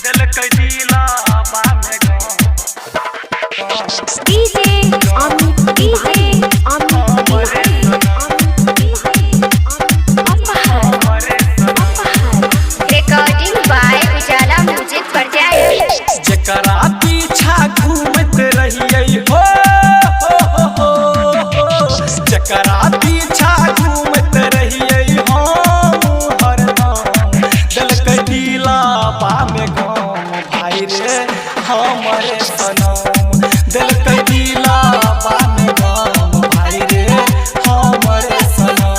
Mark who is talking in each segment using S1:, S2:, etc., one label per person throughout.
S1: देलकै दिलाबा में गम।
S2: DJ Amit Tiwari, Amit Tiwari, Amit Tiwari, Apahar, Apahar.
S3: Recording by Ujala music पर जाए।
S1: जकरा पीछा घूमत रहियै हो, हो, हो, हो, हो। जकरा पीछा घूमत रहियै हम हरदम, देलकै दिलाबा में गम भाई रे हमरे सनम। देलकै दिलाबा में गम भाई रे हमरे सनम।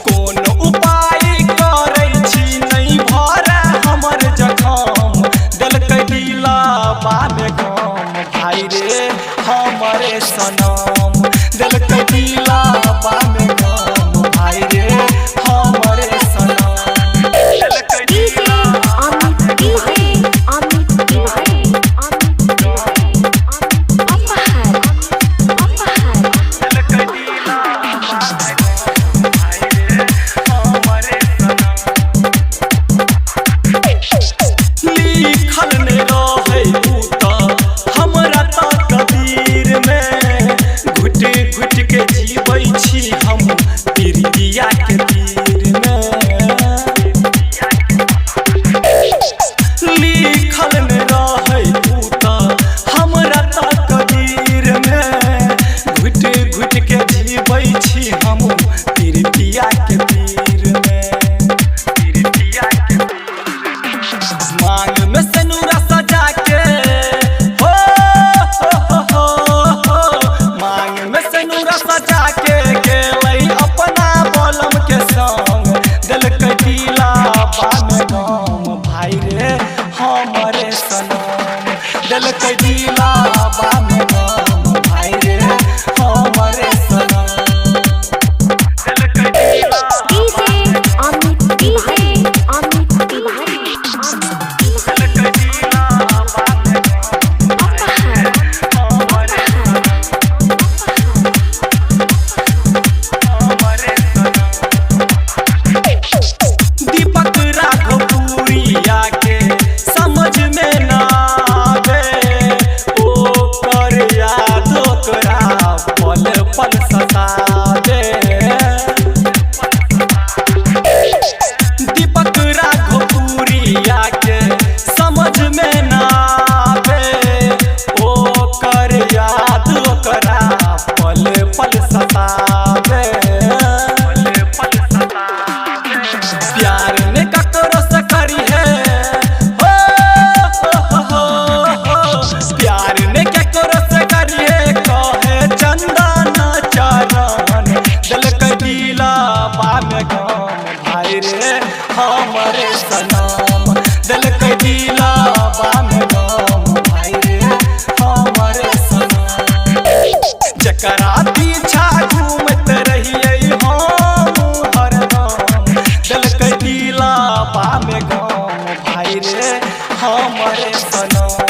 S1: कोन उपाय करै छी नहि भरे हमर जखम, देलकै दिलाबा में गम भाई रे हमरे सनम। देलकै दिलाबा में गम भाई रे हमरे सनम। देलकै
S2: DJ Amit Tiwari, Amit Tiwari, Amit Tiwari, Apahar, Apahar.
S1: देलकै दिलाबा में गम भाई रे हमरे सनम। लिखल ने रहै उ तऽ हमरा तऽ कबीर में, घुटि घुटि के जीबै छी हम प्रीतिया के तीर में। लिखल ने रहै उ तऽ हमरा तऽ कबीर में, घुटि घुटि के जीबै छी हम प्रीतिया के तीर में, प्रीतिया के। मांग में सनुरा सजा के हो, हो, हो, हो, हो। मांग में सनुरा सजा के गेलै अपना बलम के संग, देलकै दिलाबा में गम भाई रे हमरे सनम। देलकै दिलाबा में गम भाई रे हमरे सनम। देलकै दिलाबा
S2: DJ Amit Tiwari, Amit Tiwari, Amit Tiwari,
S1: देलकै दिलाबा में गम
S2: Apahar,
S1: हमरे
S2: Apahar.
S1: दीपक राघवपुरिया के समझ में ना आवे, ओकर याद ओकरा पल पल सतावे। दीपक राघवपुरिया के समझ में ना आवे, ओकर याद ओकरा पल पल सतावे, पल पल सतावे। प्यार ने ककरो से करी है हो, हो, हो, हो, हो। प्यार ने ककरो से करी है कहे चंदन चरण, देलकै दिलाबा में गम भाई रे हमरे सनम। देलकै दिलाबा में गम भाई रे हमरे सनम। जकरा पीछा घूमत रहियै हम हरदम, देलकै दिलाबा में गम भाई रे हमरे सनम।